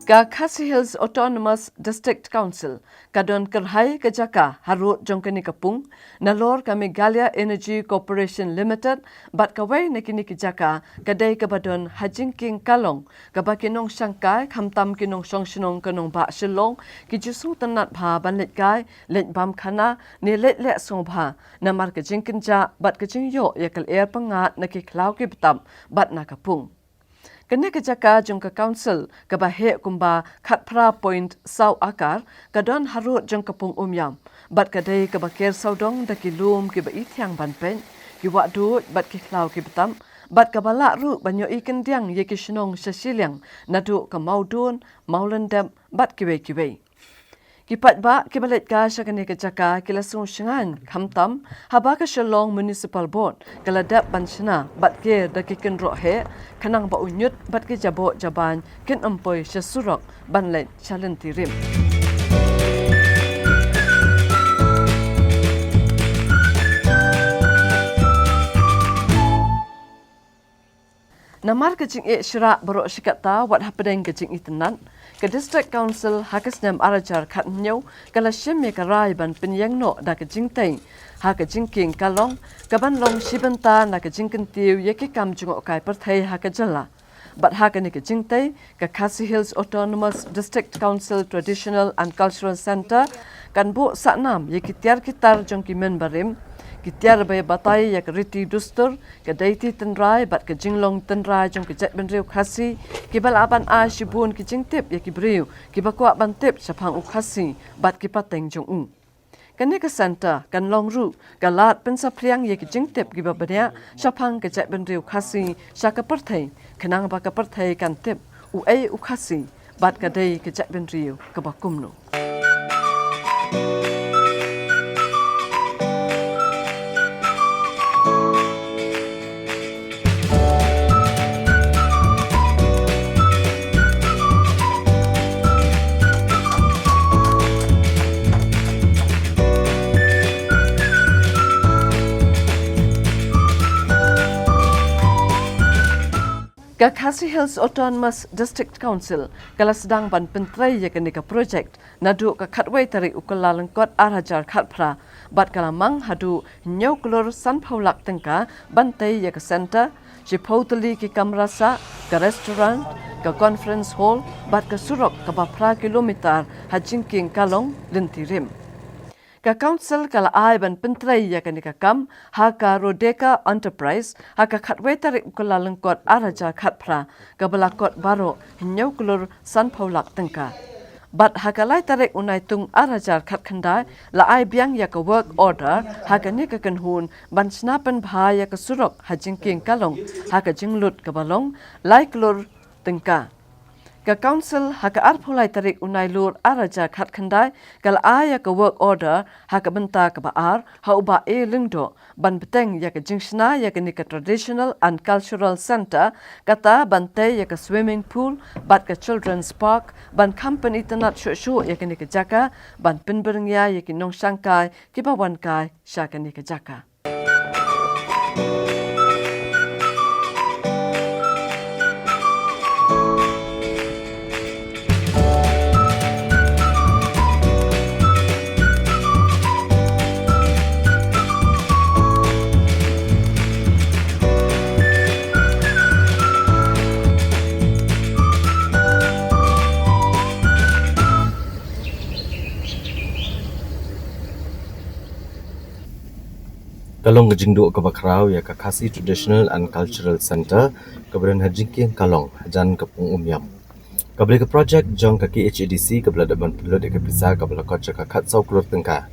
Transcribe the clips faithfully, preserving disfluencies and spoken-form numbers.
Ka Khasi Hills Autonomous District Council ka don kyrhai ka jaka harud jong kane ka pung, nalor ka Meghalaya Energy Corporation Limited bad kawei na kine ki jaka ka dei kaba don ha Jingkieng Kalong, kaba ki nongshangkai khamtam ki nongshong shnong ka nongbah Shillong ki ju sngewtynnat bha ban leit kai, leit bam khana ne leit leh sngewbha namar ka jingkynjah bad ka jingïoh ïa ka lyer pyngngad na ki khlaw ki btap bad na ka pung. Kane ka jaka jong ka council kaba heh kumba khatphra point saw akar ka don harud jong ka pung Umiam bad ka dei kaba ker sawdong da ki lum kiba ithiang ban peit, ki wahduid bad ki khlaw ki btap, bad kaba lah ruh ban ïohi kyndiang ïa ki shnong sha shiliang naduh ka Mawdun, Mawlyndep bad kiwei kiwei. Ki paidbah kiba leit kai sha kane ka jaka ki la sngew shngaiñ khamtam haba ka Shillong Municipal Board ka la dep ban shna bad ker da ki kynroh heh khnang ba u ñiut bad ki jaboh jabañ kin ym poi sha surok ban leit sha lynti rim. Namar ka jingeh shrah baroh shi katta wat hapdeng ka jingitynnat, ka District Council ha ka snem ar hajar khathynñiew ka la shim ïa ka rai ban pynïeng noh da ka jingtei ha ka Jingkieng Kalong, kaban long shi bynta na ka jingkyntiew ïa ki kam jngohkai pyrthei ha ka jylla. Bad ha kane ka jingtei, ka Khasi Hills Autonomous District Council Traditional and Cultural Centre kan buh sahnam ïa ki tiar ki tar jong ki mynbarim, ki tiar ba ïa batai ïa ka riti dustur, ka deiti tynrai bad ka jinglong tynrai jong ka jaitbynriew Khasi, kiba lah ban ai shibun ki jingtip ïa ki briew kiba kwah ban tip shaphang u Khasi bad ki pateng jong u. Kane ka centre kan long ruh ka lad pynsaphriang ïa ki jingtip kiba bniah shaphang ka jaitbynriew Khasi sha ka pyrthei, khnang ba ka pyrthei kan tip uei u Khasi bad ka dei ka jaitbynriew kaba kumno. Ka Khasi Hills Autonomous District Council ka la sdang ban pyntrei ïa kane ka project naduh ka khatwei tarik u Kyllalyngkot ar hajar khatphra, bad ka la mang haduh hynñiew klur sanphew lak tyngka ban tei ïa ka centre, shiphew tylli ki kamra sah, ka restaurant, ka conference hall bad ka surok kaba phra kilometer ha Jingkieng Kalong lynti rim. Ka council ka la ai ban pyntrei ïa kane ka kam ha ka Rodeka Enterprise ha ka khatwei tarik u Kyllalyngkot ar hajar khatphra, kaba la kot baroh hynñiew klur sanphew lak tyngka. Bad ha ka lai tarik u Naitung ar hajar khatkhyndai la ai biang ïa ka work order ha kane ka kynhun ban shna pynbha ïa ka surok ha Jingkieng Kalong ha ka jinglut kaba long lai klur tyngka. Ka council ha ka arphew lai tarik u Nailur ar hajar khatkhyndai ka la ai ïa ka work order ha ka bynta kaba ar ha u Bah A Lyngdoh ban bteng ïa ka jingshna ïa kane ka Traditional and Cultural Centre, kata ban tei ïa ka swimming pool bad ka children's park, ban kham pynitynnat shuh shuh ïa kane ka jaka, ban pynbyrngia ïa ki nongshangkai kiba wan kai sha kane ka jaka. Ka long ka jingduh kaba khraw ïa ka Khasi Traditional and Cultural Centre, kaba don ha Jingkieng Kalong, hajan ka pung Umiam. Kaba dei ka project jong ka K H A D C kaba la dep ban pynlut ïa ka pisa kaba la kot sha ka khatsaw klur tyngka.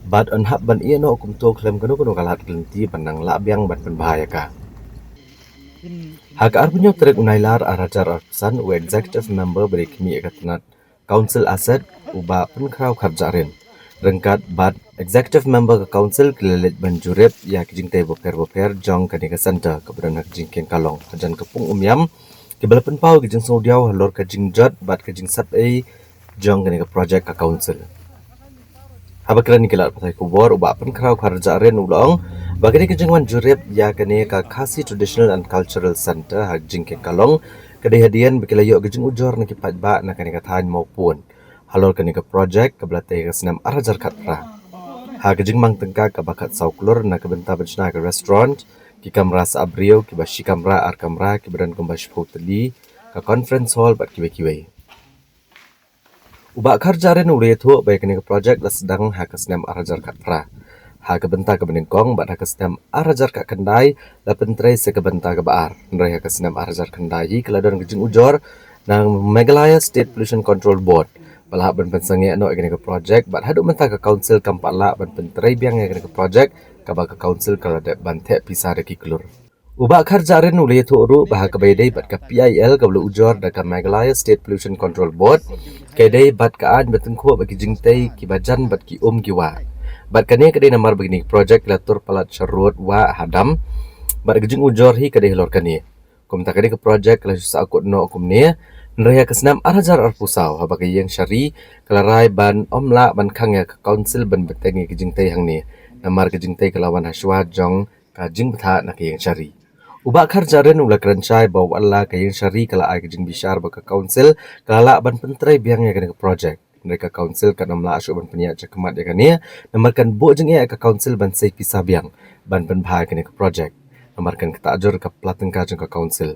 Bad yn hap ban ïeh noh kumto khlem kano kano ka lad ka lynti ban nang lah biang ban pynbha ïa ka. Ha ka arphew hynñiew tarik u Nailar ar hajar arphew san, u executive member ba dei khmih ïa ka tnat Council Asset, u Bah Pynkhraw Kharjahrin, ryngkat bad executive member ka council ki la leit ban jurip ïa ki jingtei bapher bapher jong kane ka centre kaba don ha ka Jingkieng Kalong, hajan ka pung Umiam, kiba la pynpaw ïa ka jingsngewdiaw halor ka jingjot bad ka jingsat ei jong kane ka project ka council. Haba kren ïa ki lad pathai khubor, u Bah Pynkhraw Kharjahrin u la ong ba kane ka jingwan jurip ïa kane ka Khasi Traditional and Cultural Centre ha Jingkieng Kalong Ka dei hadien ba ki la ïoh ka jingujor na ki paidbah na kane ka thaiñ Mawpun halor kane ka projek kaba la tei ha ka snem ar hajar khatphra. Ha ka jingmang tyngka kaba khatsaw klur na ka bynta ban shna ka restaurant, ki kamra sah briew kiba shi kamra ar kamra kiba don kumba shiphew tylli, ka conference hall bad kiwei kiwei. U Bah Kharjahrin u la ïathuh ba ïa kane ka projek la sdang ha ka snem ar hajar khatphra ha ka bynta kaba nyngkong bad ha ka snem ar hajar khatkhyndai la pyntrei sa ka bynta kaba ar. Hynrei ha ka snem ar hajar khyndai hi ka la don ka jingujor na Meghalaya State Pollution Control Board ba la hap ban pynsangeh noh ïa kane ka projek bad haduh mynta ka council kam pat lah ban pyntrei biang ïa kane ka projek kaba ka council ka la dep ban theh pisa da ki klur. U Bah Kharjahrin u la ïathuh ruh ba ha kaba ïadei bad ka P I L kaba la ujor da ka Meghalaya State Pollution Control Board, ka ïadei bad ka aiñ ba tyngkhuh bad ki jingtei kiba jan bad ki um ki wah. Bad kane ka dei namar ba kine ki projek ki la tur palat sha rud, wah, ha dam. Bad ka jingujor hi ka dei halor kane. Kumta kane ka projek ka la shu sahkut noh kumne. Hynrei ha ka snem ar hajar arphew saw haba ka ïing shari ka la rai ban ym lah ban khang ïa ka council ban bteng ïa ka jingtei hangne. Namar ka jingtei ka la wan hashwa jong ka jingbthah na ka ïing shari. U Bah Kharjahrin u la kren shai ba wat la ka ïing shari ka la ai ka jingbishar ba ka council ka la lah ban pyntrei biang ïa kane ka projek. Hynrei ka council kan ym lah shuh ban pynïaid shakhmat ïa kane, namar kan buh jingeh ïa ka council ban sei pisa biang ban pynbha ïa kane ka projek. Namar kan ktah jur ka pla tyngka jong ka council.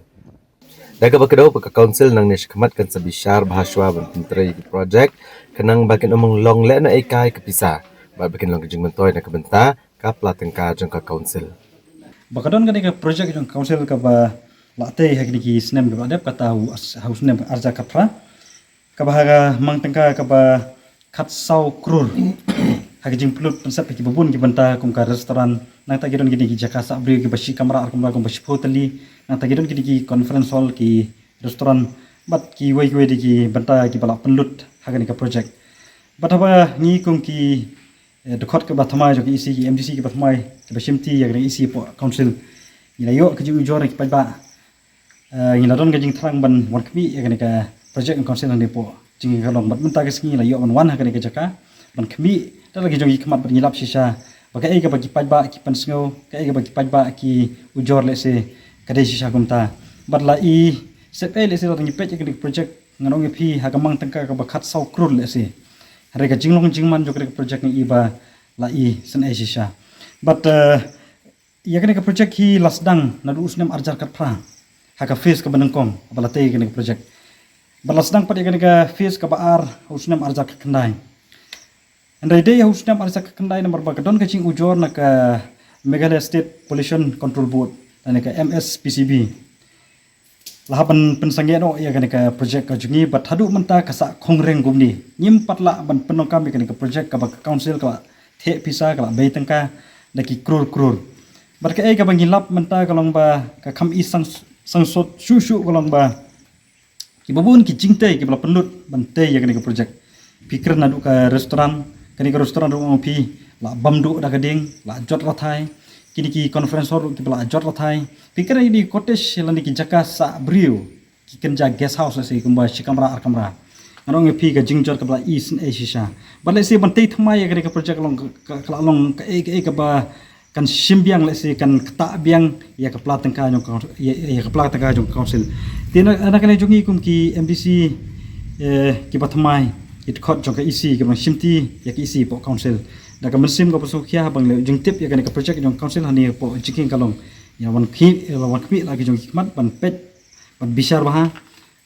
Da kaba kdew ba ka council nangne shakhmat kan sa bishar bha shwa ban pyntrei ïa ka projek, khnang ba kin ym long lehnohei kai ka pisa bad ba kin long ka jingmyntoi na ka bynta ka pla tyngka jong ka council. Ba ka don kane ka projek jong ka council kaba la tei ha kine ki snem kiba la dep, kata ha u snem ar hajar khatphra, kaba ha ka mang tyngka kaba khatsaw klur ha ka jingpynlut pynsep ha kiba bun ki bynta kum ka restaurant, nangta ki don kine ki jaka sah briew kiba shi kamra ar kamra kumba shiphew tylli, nangta ki don kine ki conference hall, ki restaurant bad kiwei kiwei de ki bynta kiba la pynlut ha kane ka projek. Bad haba ngi kum ki eh, dkhot kiba thymmai jong ka E C, ki M D C kiba thymmai kiba shimti ïa kane ka E C hapoh council, ngi la ïoh ka jingujor na ki paidbah. Eh, ngi la don ka jingthrang ban wan khmih ïa kane ka projek jong council hangne hapoh Jingïakhun. Bad mynta ka sngi ngi la ïoh ban wan ha kane ka jaka ban khmih da la ki jong ki khmat bad ngi lap shisha ba kaei kaba ki paidbah ki pynsngew, kaei kaba ki paidbah ki ujor lehse ka dei shisha kumta. Bad la i sep ei lehse la ngi peit ïa kane ka projek, ngan ong ïa phi, ha ka mang tyngka kaba khatsaw klur lehse. Hynrei ka jinglong jingman jong kane ka projek ngi i ba la i sep ei shisha. Bad, eh, ïa kane ka projek hi la sdang naduh u snem ar hajar khatphra ha ka phase kaba nyngkong ba la tei ïa kane ka projek. Bad la sdang pat ïa kane ka phase kaba ar ha u snem ar hajar khatkhyndai. Hynrei dei ha u snem ar hajar khatkhyndai namar ba ka don ka jingujor na ka Meghalaya State Pollution Control Board lane ka M S P C B. La hap ban pynsangeh noh ïa kane ka projek ka jong ngi bad haduh mynta ka sah khongryng kumne. Ngim pat lah ban pyndonkam ïa kane ka projek kaba ka council ka la theh pisa, ka la bei tyngka da ki klur klur. Bad kaei kaba ngi lap mynta ka long ba ka kham i sang, sangsot shuh shuh ka long ba kiba bun ki jingtei kiba la pynlut ban tei ïa kane ka projek. Phi kren naduh ka restaurant, kane ka restaurant ruh ong phi la bam duh da ka ding, la jot rathai. Kine ki conference hall ruh kiba la jot rathai. Phi kren ïa kine ki cottage lane ki jaka sah briew, ki kynja guest house lehse kumba shi kamra ar kamra. Ngan ong ïa phi ka jingjot kaba la i sep ei shisha. Bad lehse ban tei thymmai ïa kane ka projek ka long ka, ka, ka la long kaei kaei kaba kan shim biang lehse kan ktah biang ïa ka pla tyngka jong ka, ïa, ïa ka pla tyngka jong ka council. Te na, na kane jong ngi kum ki M D C, eh, kiba thymmai, ki dkhot jong ka E C, kiba shimti ïa ka E C hapoh council. Da ka mynsiem kaba sngewkhia ba ngi la ïoh jingtip ïa kane ka projek jong ka council hangne hapoh Jingkieng ka long, ïa wan khmih, ïa wan khmih la ki jong ki khmat ban peit, ban bishar bha.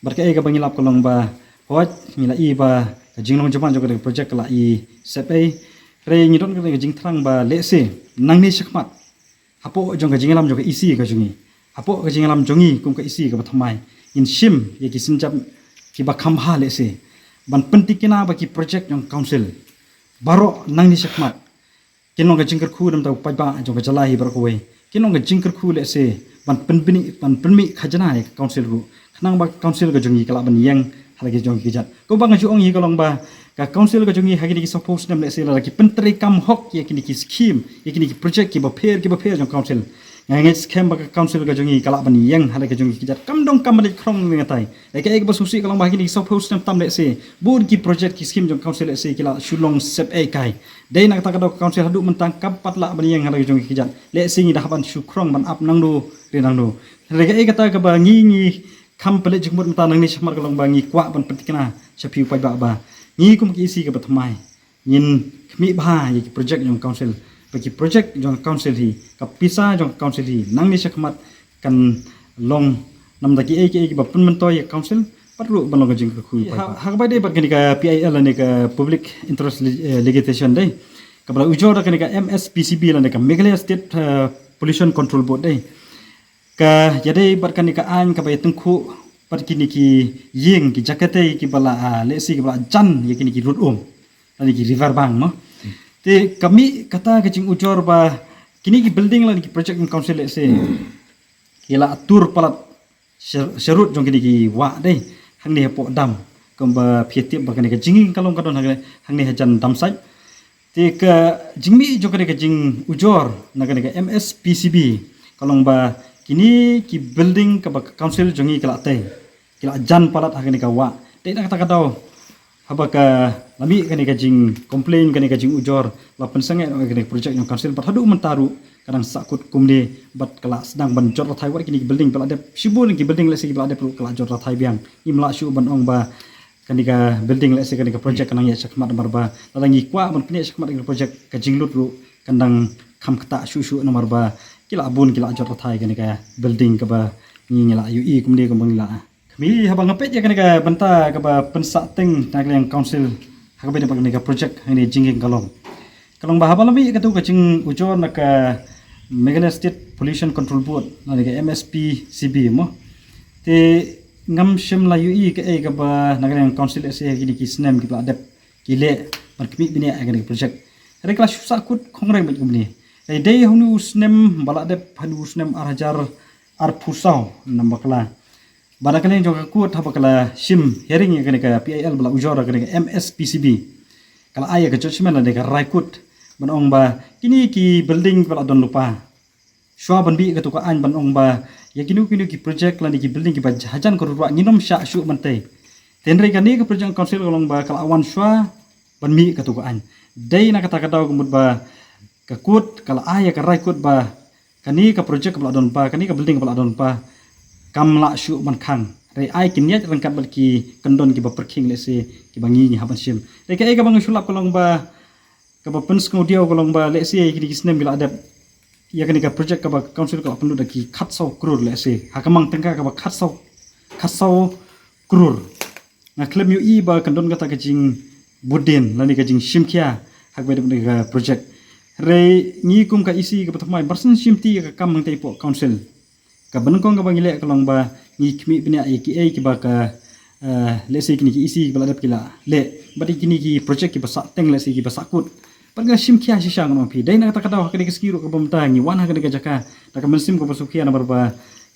Bad kaei kaba ngi lap ka long ba hooid ngi la i ba ka jinglong jingman jong kane ka projek ka la i sep ei. Hynrei ngi don kane ka jingthrang ba lehse nangne shakhmat hapoh jong ka jingïalam jong ka E C ka jong ngi, hapoh ka jingïalam jong ngi kum ka E C kaba thymmai, ngin shim ïa ki sienjam kiba kham bha lehse ban pyntikna ba ki projek jong ka council baroh nangne shakhmat kin long ka jingkyrkhu na ka bynta u paidbah jong ka jylla hi baroh kawei. Kin long ka jingkyrkhu lehse ban pynbni, ban pynmih khajna ïa ka council ruh, khnang ba ka council ka jong ngi ka lah ban ïeng ha la ki jong ki kjat. Kumba nga ju ong hi ka long ba ka council ka jong ngi ha kine ki sawphew snem lehse lada ki pyntreikam hok ïa kine ki skim, ïa kine ki projek kiba pher kiba pher jong ka council, nga ngeit skhem ba ka council ka jong ngi ka lah ban ïeng ha la ki jong ki kjat. Kam donkam ban leit khrong ne ngatai. Ïa kaei kaba sngewsih ka long ba ha kine ki sawphew snem tam lehse bun ki projek ki skim jong ka council lehse ki la shu long sep ei kai. Dei na kata ka daw ka council haduh mynta kam pat lah ban ïeng ha la ki jong ki kjat. Lehse ngi da hap ban shu khrong ban ap nangno re nangno. Hynrei kaei kata kaba ngi, ngi kham pynleit jingmut mynta nangne shakhmat ka long ba ngi kwah ban pyntikna sha phi u paidbah ba ngi kum ka EC kaba thymmai ngin khmih bha ïa ki project jong council, ba ki project jong council hi, ka pisa jong council hi nangne shakhmat kan long namar da kiei kiei kiba pynmyntoi ïa council, pat ruh ban long ka jingkyrkhu ïa u paidbah. Ha kaba ïadei bad kane ka PIL lane ka public interest litigation dei, kaba la ujor da kane ka MSPCB lane ka Meghalaya State Pollution Control Board dei, ka ïadei bad kane ka aiñ kaba ïatyngkhuh bad kine ki ïing ki jaka tei kiba la lehse kiba la jan ïa kine ki rud um lane ki river bank mo. Te ka mih kata ka jingujor ba kine ki building lane ki project jong council lehse ki la tur palat sharud jong kine ki wah dei hangne hapoh dam, kumba phi tip ba kane ka jingïing ka long ka don hangne hajan dam sait. Te ka jingmih jong kane ka jingujor na kane ka MSPCB ka long ba kine ki building kaba ka council jong ngi ki la tei ki la jan palat ha kane ka wah. Dei na kata ka daw haba ka la mih kane ka jingcomplain, kane ka jingujor, la pynsangeh noh kane ka project jong council bad haduh mynta ruh ka dang sahkut kumne bad ka la sdang ban jot rathai wat kine ki building ba la dep shibun ki building lehse kiba la dep ruh ka la jot rathai biang. Ngim lah shuh ban ong ba kane ka building lehse kane ka project ka nang ïaid shakhmat namar ba lada ngi kwah ban pynïaid shakhmat kane ka project ka jinglut ruh kan dang kham ktah shuh shuh namar ba ki la bun ki la jot rathai kane ka building kaba ngi ngi la ïohi kumne kumba ngi la khmih. Haba nga peit ïa kane ka bynta kaba pynsah teng na ka liang council ha kaba ïadei bad kane ka project hangne jingïing ka long, ka long ba haba la mih katu ka jingujor na ka Meghalaya State Pollution Control Board lane ka MSPCB mo. Te ngam shym la ïohi kaei kaba na ka liang council lehse ha kine ki snem kiba la dep ki leh ban khmih bniah ïa kane ka project. Hynrei ka la shu sahkut khongreng beit kumne. Hynrei dei ha une u snem ba la dep, ha une u snem ar hajar arphew saw namar ba ka la ba na ka liang jong ka court haba ka la shim hearing ïa kane ka PIL ba la ujor ïa kane ka MSPCB, ka la ai ïa ka judgment lane ka rai kut ban ong ba kine ki building ba la don lypa shuwa ban mih katu ka aiñ ban ong ba ïa kino kino ki project lane ki building kiba hajan ka rud wah ngin ym shah shuh ban tei. Te hynrei kane ka project council ka long ba ka la wan shuwa ban mih katu ka aiñ. Dei na kata ka daw ka mut ba ka court ka la ai ïa ka rai kut ba kane ka project kaba la don lypa, kane ka building kaba la don lypa kam lah shuh ban khang. Hynrei ai kin ïaid ryngkat bad ki kyndon kiba pyrkhing lehse kiba ngi ngi hap ban shim. Hynrei kaei kaba nga shu lap ka long ba kaba pynsngewdiaw ka long ba lehse ïa kine ki snem ki la dep ïa kane ka project kaba council ka la pynlut da ki khatsaw klur lehse ha ka mang tyngka kaba khatsaw khatsaw klur. Nga khlem ïohi ba kan don kata ka jingbud dien lane ka jingshim khia ha kaba ïadei bad ka project. Hynrei ngi kum ka EC kaba thymmai ba sngewsih shim ti ïa ka kam hangtei hapoh council. Kaba nyngkong kaba ngi leh ka long ba ngi khmih bniah ïa kiei kiba ka, eh, lehse kine ki EC kiba la dep ki la leh bad ïa kine ki project kiba sah teng lehse kiba sahkut. Bad nga shim khia shisha ngan ong phi. Dei na kata ka daw ha kane ka sngi ruh kaba mynta ngi wan ha kane ka jaka da ka mynsiem kaba sngewkhia namar ba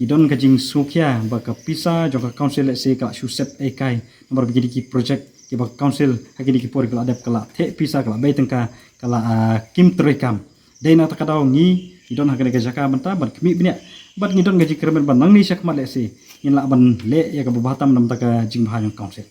ngi don ka jingsngewkhia ba ka pisa jong ka council lehse ka la shu set eikai namar ba kine ki project kiba ka council ha kine ki por kiba la dep ka la theh pisa, ka la bei tyngka, ka la, ah, kim treikam. Dei na kata ka daw ngi ngi don ha kane ka jaka mynta ban khmih bniah bad ngi don ka jingkyrmen ba nangne shakhmat lehse ngin lah ban leh ïa kaba bha tam namar ka jingbha jong ka council.